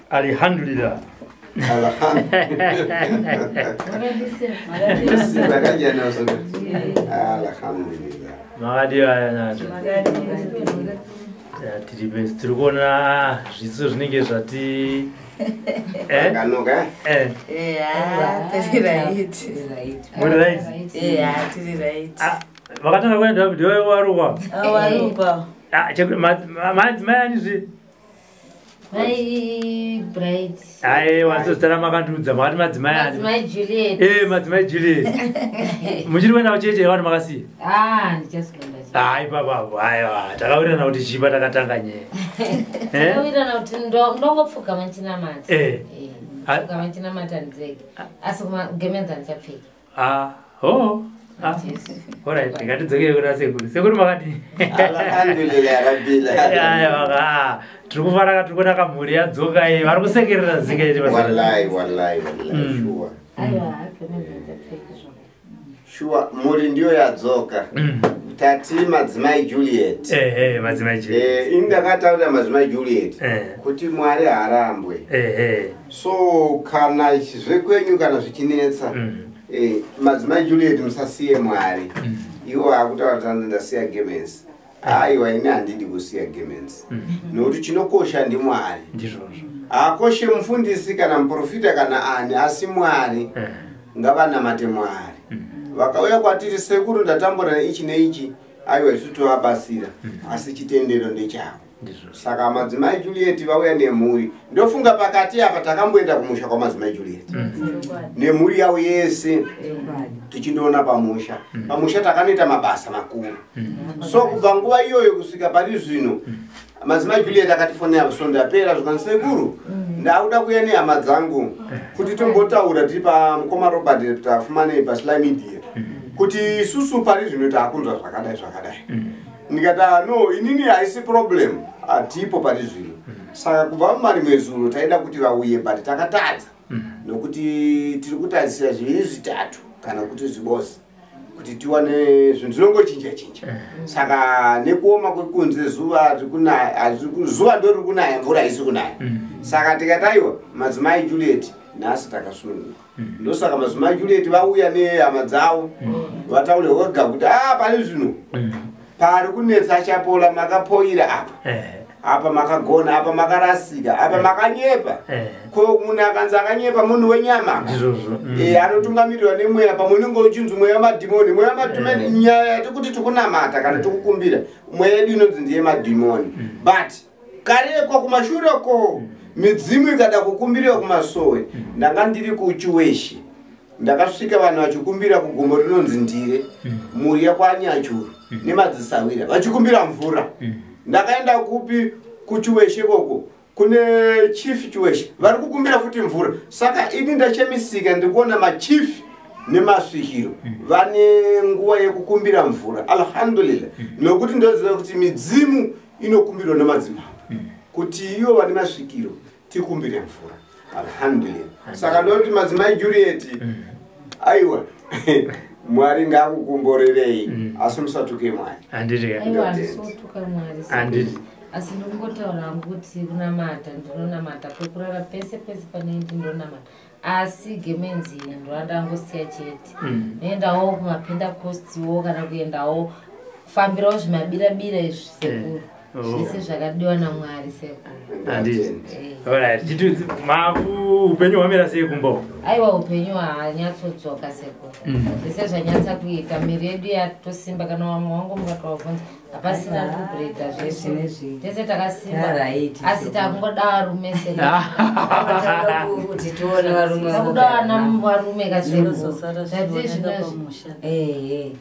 Alhamdulillah. Alhamdulillah. Makadii aya tiri best, tiri kuona zviso zvinenge zvati Kanoka. Tiri right. Muri right? Tiri right. Vakatanga kuenda ndiwe warukwa. Warukwa. Madzimai ani zve? Mai Bright. Aiwa, ndizvo ramakandiudza makati madzimai ani? Madzimai Juliet. Madzimai Juliet. Muchiri kuenda kucheche vanhu makasiya? Ah, ndichasikuenda. Hai baba, aiwa, takawirirana kuti chipa takatanga nyaya. Takawirirana kuti ndongopfugama ndichinamata. Pfugama ndichinamata ndirege. Asi kumagemenza ndichapfeka. Ah, ho. Alright, ngatidzokere kuna sekuru. Sekuru makadii? Alhamdulillah rabbil alamin. Tiri kufara tiri kuona kamhuri yadzoka iyi. Vari kusekerera zingaiti basa. Wallahi wallahi wallahi sure. Aiwa, gemenza ndichapfeka zvangu. Sure, mhuri ndiyo yadzoka. Tati madzimai Juliet. Madzimai Juliet. Ini ndakataurira madzimai Juliet kuti Mwari haarambwe. So kana zvekwenyu kana zvichinetsa, madzimai Juliet musasiye Mwari. Iwo akutaura kuti ndasiya gemenzi. Aiwa, ini handidi kusiya gemenzi. Nokuti chinokosha ndiMwari. Ndizvozvo. Haakoshe mufundisi kana muprofita kana ani, asi Mwari. Ngavanamate Mwari. Vakauya kwatiri sekuru ndatambura neichi neichi, aiwa isu tovabatsira, asi chitendero ndechavo. Saka madzimai Juliet vauya nemhuri. Ndofunga pakati apa takamboenda kumusha kwamadzimai Juliet nemhuri yavo yese tichindoona pamusha. Pamusha takanoita mabasa makuru. So kubva nguva iyoyo kusvika pari zvino, madzimai Juliet akatifonera svondo yapera zvikanzi sekuru ndakuda kuuya nehama dzangu kuti tombotaura tiri pamukoma Robert Tafumanei paSly Media kuti isusu pari zvino takunzwa zvakadai zvakadai. Ndikati no, inini haisi problem, hatipo pari zvino. Saka kubva mumarimwe zuro taida kuti vauye, but takatadza nokuti tiri kutarisira zviviri zvitatu kana kuti zvibosi kuti tiwane zvinhu zvinongochinja chinja. Saka nekuoma kwekunze zuva rikunaya, zuva ndo riri kunaya, mvura haisi kunaya. Saka tikati aiwa madzimai Juliet nhasi takasununguka. Ndosaka madzimai Juliet vauya nehama dzavo vataure voga kuti pane zvino pari kunetsa Chapola, makapoira apa, apa makagona, apa makarasika, apa makanyepa. Ko munhu akanzi akanyepa munhu wenyama. Anotungamirirwa nemweya, pamwe unenge uchinzi mweya wemadhimoni. Mweya wemadhimoni, nyaya yatikuti tikunamata kana tikukumbira, mweya yedu inonzi ndiye madhimoni. But kareko kumashureko midzimu ikada kukumbiriwa kumasowe, ndanga ndiri kuChiweshe, ndakasvika vanhu vachikumbira kugomo rinonzi Ndire, mhuri yakwanyachuru nemadzisawira vachikumbira mvura. Ndakaenda kupi kuChiweshe koko kune chief Chiweshe vari kukumbira futi mvura. Saka ini ndachemisika ndikuona machief nemasvikiro vane nguva yekukumbira mvura. Alhamdulillah, nokuti ndoziva kuti midzimu inokumbirwa nemadzimambo kuti ivo vane masvikiro tikumbire mvura. Alhamdulillah. Saka ndoti madzimai Juliet, aiwa Mwari ngaakukumborerei, asi musatuke Mwari. Handiti. Aiwa, handisi-kutuka Mwari. Handiti. Asi ndingotaura hangu kuti kunamata ndinonamata, pekurara pese pese panenge ndinonamata, asi gemenzi ndorandangosiya chete. Noendawo kumapentecostiwo kana kuendawo kufambirawo zvimabirabira izvi sekuru. Zvese zvakadiwa naMwari sekuru. Handiti. Alright, chiti maku upenyu hwamira sei kumba? Aiwa, upenyu hwanyatsodzoka sekuru. Zvese zvanyatsa kuita, miri yedu yatosimba. Kana vamwe wangu mukatowabvunza hapasina kubhureda, zvese tese takasimba, asi takungoda varume sekuru. Kuti tione varume. Takuda vana varume kasekuru. Zvinozosara Zvati zvichioneka zvinozvi pamusha. Eh?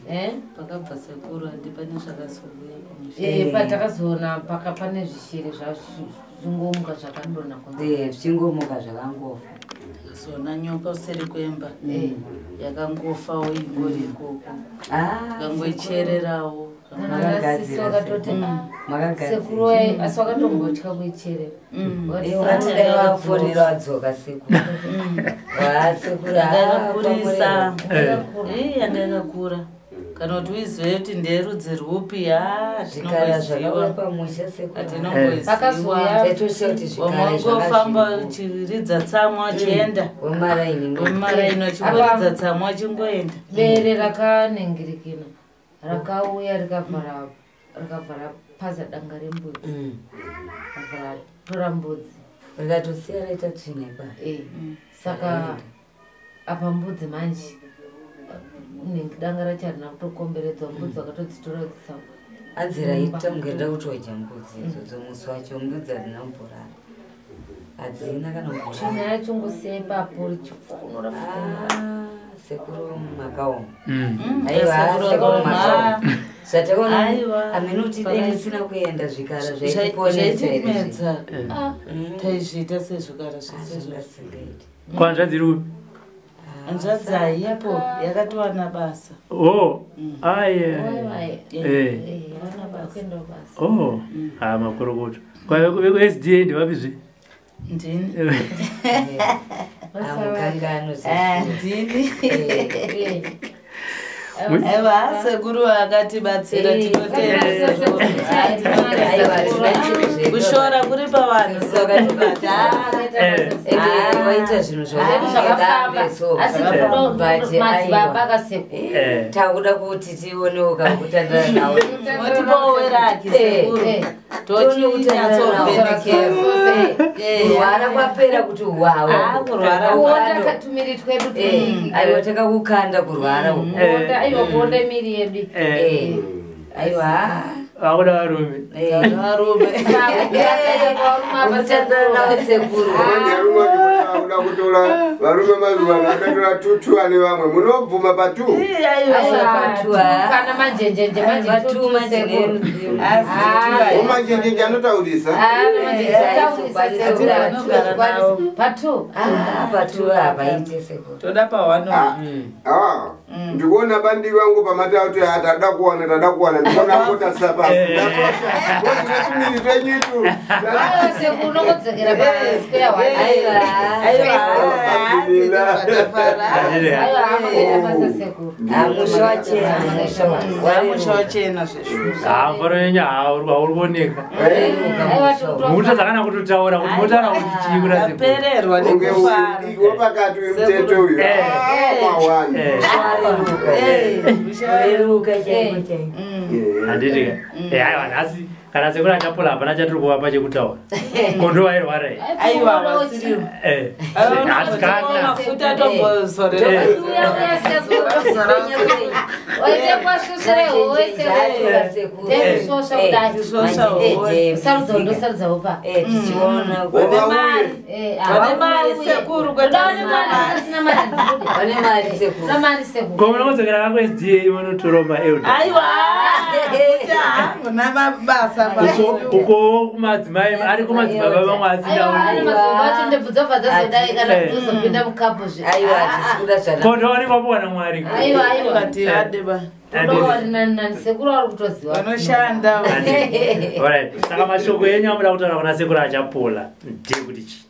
Pakabva sekuru handi pane zvakazouya pamusha. Patakazoona paka pane zvishiri zvazvingomuka zvakadonha kunze. Zvichingomuka zvakangofa. Zona nyoka usiri kuemba yakangofawo ingori ikoko, kangoichererawo. Kana wakatoti Makagadzira. sekuru wai, asi wakatombotya kuicherera. Wakati Wakati vafonera wadzoka sekuru wasekuru. Yanga yakakurisa. Yakakura. Yanga yakakura. Kana kuti uizive kuti nderudzi rwupi, ha, Zvikara zvakauya tinongoiziva. pamusha, sekuru. Hatinongoiziva. Vakazouya. Taitosha kuti zvikara Wamangofamba zvakazviripo. uchiridza tsamwa uchienda Wemaraini. wemaraini, uchingoridza tsamwa uchingoenda. Bere rakaningirikina rakauya, rikabva rapaza danga rembudzi, rikabva ratora mbudzi. Rikatosiya raita tsvina ba. Saka apa mbudzi manje, nhingi, danga racho harina kutokomberedzwa, mbudzi vakatodzitora kudzisa. Hanzi raita kunge rida kutodya mbudzi idzodzo. Musi wacho mbudzi hadzina kumborara, hadzina kana Tsvina kumborara. yacho ngosiya ipapo richifukunura fukunura. Ah, sekuru makaoma. Aiwa, Aiwa, sekuru makaoma. Zvatakaona Aiwa. aminuti dei musina kuenda, zvikara zvaitiponesa here? Zvaitimedza. Taizviita sezvikara zvese zvose. Zvingasingaiti. Kwanzvadzi iri kupi? Hanzvadzi haipo, yakatowana basa. O, aye. Waiwai. Kuenda basa. O, ha, makorokoto. Veku-SDA ndevapizve? Ndini. Amukangano. Ah, ndini. Aiwa, sekuru akatibatsira, tinotenda. Kushora kuri pavanhu, sekuru. Waita zvinhu Zvakafamba, zvaudambe. asi madzibaba akasekuru. Takuda kuti tionewo kakutandara nawo. Motipawo weraki, sekuru, tochinyatsovenekera. Kurwara kwapera kuti wawa. Ah, kurwara. Kuonda katumiri twedu tudiki. Aiwa, takakukanda kurwara uku. Kuonda, aiwa, kuonda miri yedu. Aiwa. Vakuda varume. Varume. Kutandara nawo, sekuru. Varume vakuda kutora varume mazuva ano, akatora tutu ane vamwe munobvuma patu. Kana manjenjenje manje. Vatu manje. Omanjenjenje anotaurisa. Patu. Patu hapaite, sekuru. Toda pawano. Ah, ndikuona bandi vangu pamata kuti, "Ah, tada kuwana, tada kuwana." Ndikuona ngotarisa pasi tumiri twenyitu. Sekuru, unongodzokera pasquare one. Aiwa. Aiwa, amakaita basa, sekuru. Musha wachena, musha. Musha wachena zveshuwa. Ha, mufaro wenyu hauri kuoneka. Aiwa. Mutadza kana kutotaura kuti motaura kuti chii kuna sekuru. Apererwa Unge nekufara. wapakati wemutete uyu. Mawani. Kureruka chaiko chaiko. Handiti ka? Aiwa, nhasi kana sekuru achapola hapana chatiri kuvapa chekutaura. Kondo vairwara here? Aiwa, vasiriwo. Nhasi kana Mafuta tombozorera. Uya uya, sekuru, waite kwasvosvere howe, sekuru. Tekusvosva kudai. Sarudza ndosarudzawo pa. Tichiona. Vane mari, sekuru, kwete Vane mari, asina mari handikude. Vane mari, sekuru. Una mari, sekuru. Ko munokodzokera kako SDA munotora maelder? Aiwa, hamuna mabasa. Uko kumadzimai ari kumadzibaba vamwe Aiwa, ane asina. madzibaba acho ndebvu dzobva dzazodai kana kuzopinda mukapu zve. Aiwa, hatisi kuda zvana. Kondo wanikwa kuwana Mwari. Aiwa, aiwa. Tiadeba. Todawo nani nani, sekuru ari kutoziva. Vanoshanda. Alright. Saka mashoko enyu amuda kutaura kuna sekuru achapola ndeyekuti chii?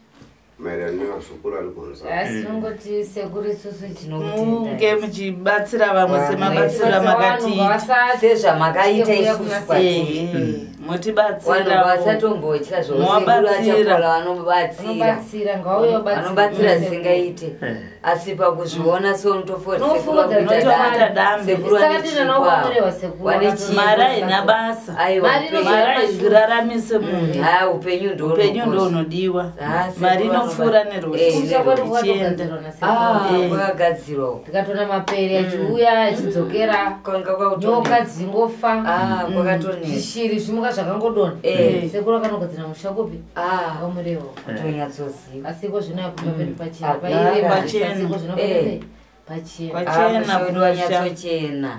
Maererano nemazukuru ari kunza. Asi tinongoti, sekuru, isusu Munge muchibatsira vamwe semabatsira makatiita. Sezvamakaita isusu kwatiri. Ehe, Vanhu motibatsira. vasatombotya zvosekuru Movabatsira. achapola vanobatsira. Unobatsira, ngauye. Vanobatsira zvisingaite, asi pakuzviona Unofunga Unotoita dambe. sekuru Saka ndinanaokomorewa, sekuru. Wane chipo. Mari haina basa. Aiwa. Mari Mari haiziraramisi munhu. Ha, upenyu ndo Upenyu ndo unodiwa. Ah, sekuru. Mari inopfuura nerweshe Kusha kwedu ichienda. kwatogadzirwa nasekuru. Ah, kwakagadzirwa uko. Tikatoona mapere achiuya achidzokera, Kwanga nyoka kwautonetsa. dzingofa, Ah, kwakatonetsa. zvishiri zvimuka zvakangodonha. Sekuru akanogadzira musha kupi? Ah, Akamurewa. kutonyatsoziva. Asiko zvino pamba pedu pachena. Ah, Pairema. pachena. Asiko zvino pachena. Pachena. Pachena. Musha wedu wanyatsochena.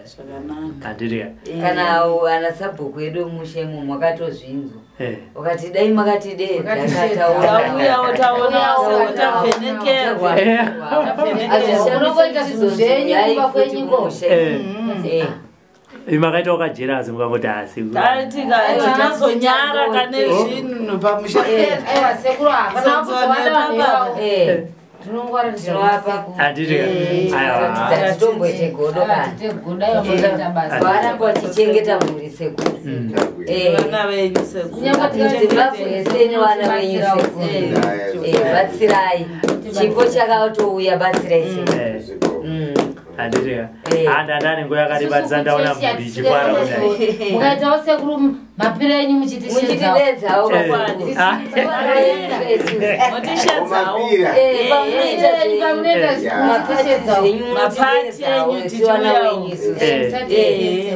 Zvakanaka. Handiti ka? Kana ana sabhuku edu emusha imomo wakatozvinzwa, wakati dai makatidedza. Makatidedza. Tauyawo, taona, Tauyawo, tavhenekerwa. Unongoita zvinhu zvenyu kumba kwenyuko. Makaita wakajerazi mukangoti asi. Taitika tinazonyara kane zvinhu pamusha pedu. Aiwa, sekuru, hapana kuzowanda vanhu ivavo. Tinongoratidza Tinovapa Handiti aiwa. Titomboite godo kana. tegoda yamaita basa. Varamba vachichengeta mhuri sekuru. Vana venyu sekuru. Zimbabwe yese nevana venyu sekuru. Batsirai. Chipo chakatouya, batsirai sekuru. Handiti handandani nguva yakatibatisa ndaona mhuri ichifara kudai. Mukaitawo sekuru mapira enyu muchitishedzawo. Muchitidedzawo. Motishedzawo. Mapira. Pamunoita muchitishedzawo. Mapati enyu tichiuyawo.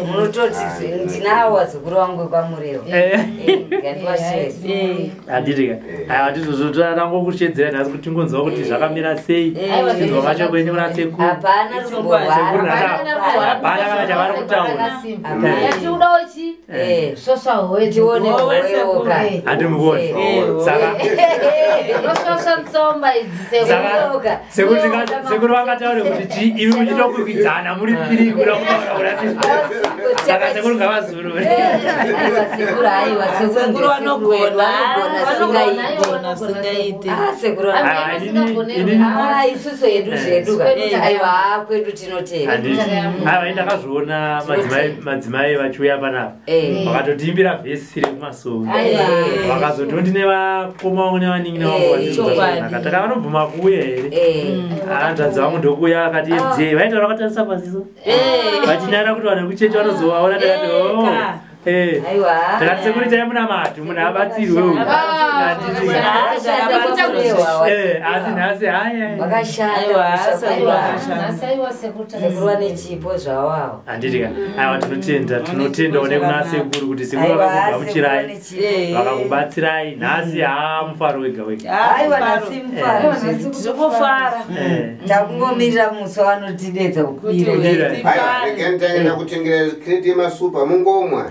Munototi ndinawo vazukuru vangu vekwaMurewa. Ngandiwashedze. Handiti aiwa, ndizvozvo tangokushedzera nhasi kuti tingonzwa kuti zvakamira sei. Aiwa, Tinzwa mashoko enyu kuna sekuru. Hapana Sekuru hapana kana chavari kutaura. Yatikudawo chi svosva howe. Tione Howe howewoka. Handimuoni. Saka Nosvosva ntsomba idzi sekuru. Saka sekuru sekuru vangataure kuti chi imi muchitokwikwidzana muri piri kuda kutaura kuna sekuru. Saka sekuru ngavazurure. Aiwa sekuru, aiwa sekuru. Sekuru vanogona. Vanogona. Vanogona singaite. Ah, sekuru. Ah, inini Ah, isusu hedu zvedu ka. Aiwa, kwedu tinotenda. Handiti aiwa, ini ndakazviona madzimai vachiuya panapa vakatotiimbira vhesi rekumasoro, vakazoti ndine vakoma vangu nevanin'ina vangu vazvinzwa zvakanaka. Taka vanobvuma kuuya here? Hanzvadzi vangu ndokuuya, vakati fj vaitaura vakatarisa paziso vachinyara kuti vanhu vekuchechi vanozovaona. Takati oh. Ka. Aiwa. Takati sekuru itai munamati munhu abatsirwe uyu. Handiti asi nhasi haya. Vakashanda. Aiwa, sekuru vakashanda. Nhasi aiwa sekuru. Sekuru vane chipo zvavawo. Handiti ka, aiwa, tinotenda, tinotendawo nekuna sekuru kuti sekuru Aiwa, vakakugamuchirai, sekuru vane chipo. vakakubatsirai nhasi. Haa, mufaro wega wega. Aiwa, nhasi mufaro zvedu. Tiri kufara. Takungomirira musi wanotidedza Kuti kubira. Kubira. Aiwa, regai nditange ndakutengera kreti yemasupa mungomwa.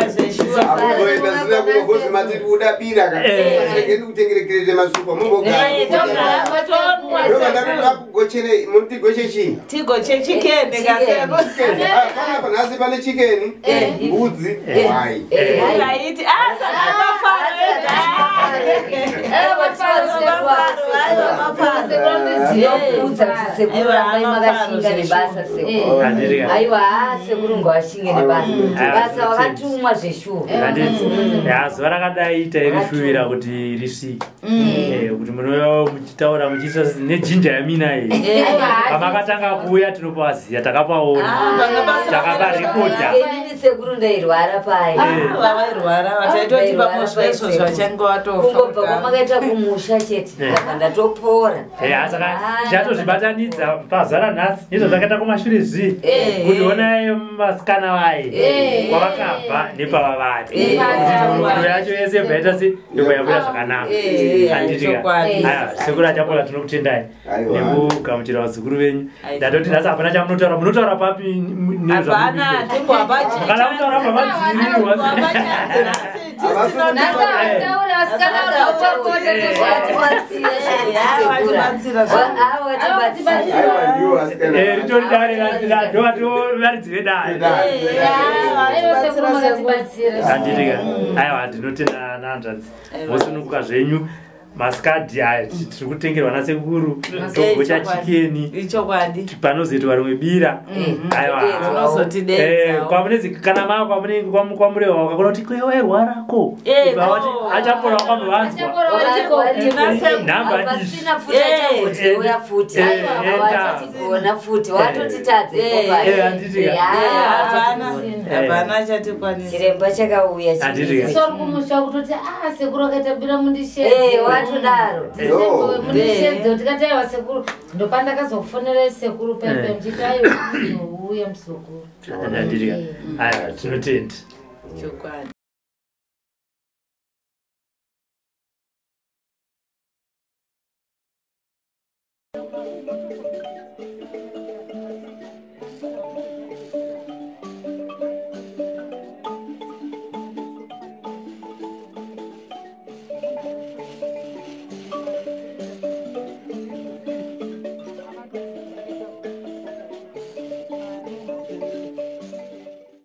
Zveshuwa. Akuzoenda zina kunogozi matiri kuda bira ka. Regai ndikutengere kreti yemasupa mumbogara. Ndokandakati vakugocherei, munoti chii? Tigoche chikene kaseko. Chicken. Ah, panapa nhasi pane chicken, mbudzi, hwai. Raiti saka mafaro ega. Ndinokuudza kuti sekuru rambai makashinga nebasa sekuru. Handiti ka. Aiwa, sekuru ngavashinge nebasa. Aiwa, Basa vakatumwa zveshuwa. Handiti ya zuva rakadai tairishuvira kuti risvike, kuti munouya muchitaura muchiisa nejinja yamina iyi. Pamakatanga kuuya tinopaziya, takapaona, takaparekodha. Inini sekuru ndairwara paya. Vavairwara vataitoti pamwe zvaizvo zvachange Kungobva watofa. kwamakaita kumusha chete, ndabva ndatopora. Saka chatozvibatanidza pazuva ranhasi nezvazvakaita kumashure zvii, kuti onai vasikana vaye kwavakabva nepavari, kuti nhoroondo yacho yese yobva yaita se yobva yabuda zvakanaka. Handiti ka? Chokwadi. Aiwa, sekuru Achapola, tinokutendai Aiwa. nekugamuchira vazukuru venyu. Aiwa. Ndatoti nhasi hapana chamunotaura, munotaura papi? Hapana, timbo. Kana kutaura pamadziri. Nhasi havatauri vasikana. Vatibatsira. Watibatsira. Aiwa, ndiwo vasikana. Ritori dare ndovaridzi vedare. Aiwa sekuru, makatibatsira. Handiti ka? Aiwa, ndinotenda nahanzvadzi, mosununguka zvenyu. Masikadhi aya tiri kutengerwa nasekuru, togocha chicken. Ichokwadi. Panozoitwa rimwe bira, aiwa. Unozotidedza. Kwamunezi kana maa kwamunenge kwaMurewa wakakona kuti kwewairwarako. Achapora kwambovanzwa. Nhamba Pasina futi achambotouya futi, avachatigona futi, watotitadze. Handiti ka? Hapana, hapana chatikwanisa. Chiremba chakauya. Handiti ka? Sori kumusha kutoti a sekuru akaita bira mundishedze. Watodaro. Mundishedze, tikati aiwa sekuru, ndopandakazokufonerai sekuru pepe muchiti aiwa uya muzukuru. Handiti ka? Aiwa, tinotenda. Chokwadi.